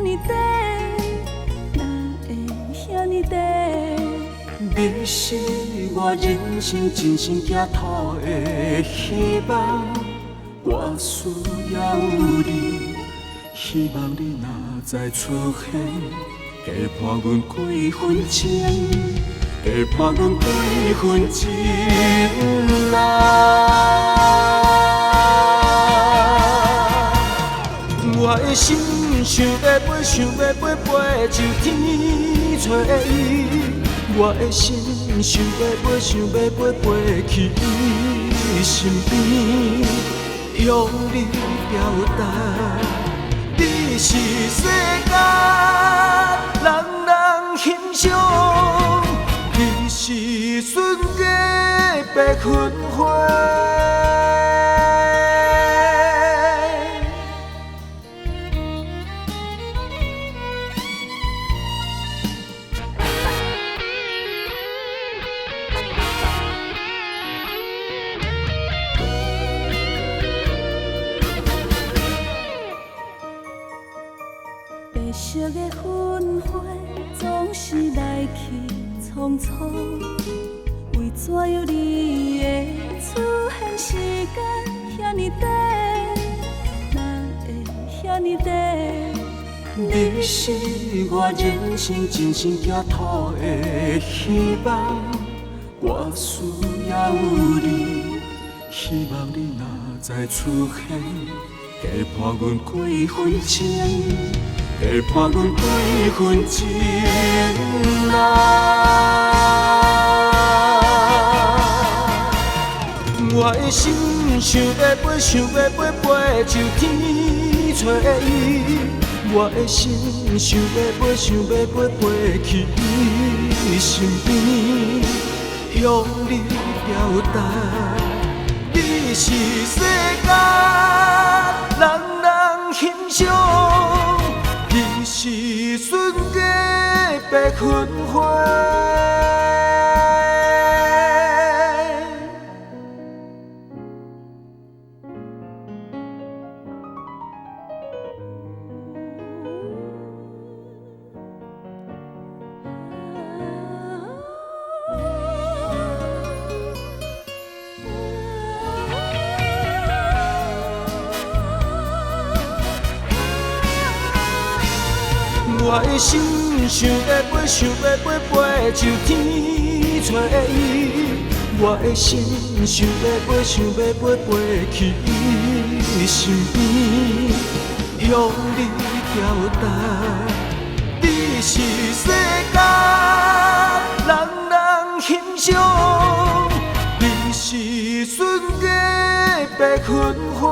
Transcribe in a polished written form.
爾短，哪會遐爾短？你是我人生真心寄託的希望，我需要你，希望你若再出現，加伴阮幾分鐘，加伴阮幾分鐘啊！我的心想欲飛，想欲飛，飛上天揣伊。我的心想欲飛，想欲飛，飛去伊身邊，向你表達，你是世間人人欣賞，你是瞬間白雲花。白色的云花总是來去匆匆，為怎樣你的出現時間遐爾短，哪會遐爾短？你是我人生真心寄託的希望，我需要你，希望你若再出現，加伴阮幾分鐘，加伴阮幾分鐘啊！我的心想欲飛，想欲飛，飛上天揣伊。我的心想欲飛，想欲飛，飛去伊身邊，向你表達，你是世間人人欣賞，你是瞬間白雲花。我的心想欲飛，想欲飛，飛上天揣伊。我的心想欲飛，想欲飛，飛去伊身邊，向你表達，你是世間人人欣賞，你是瞬間白雲花。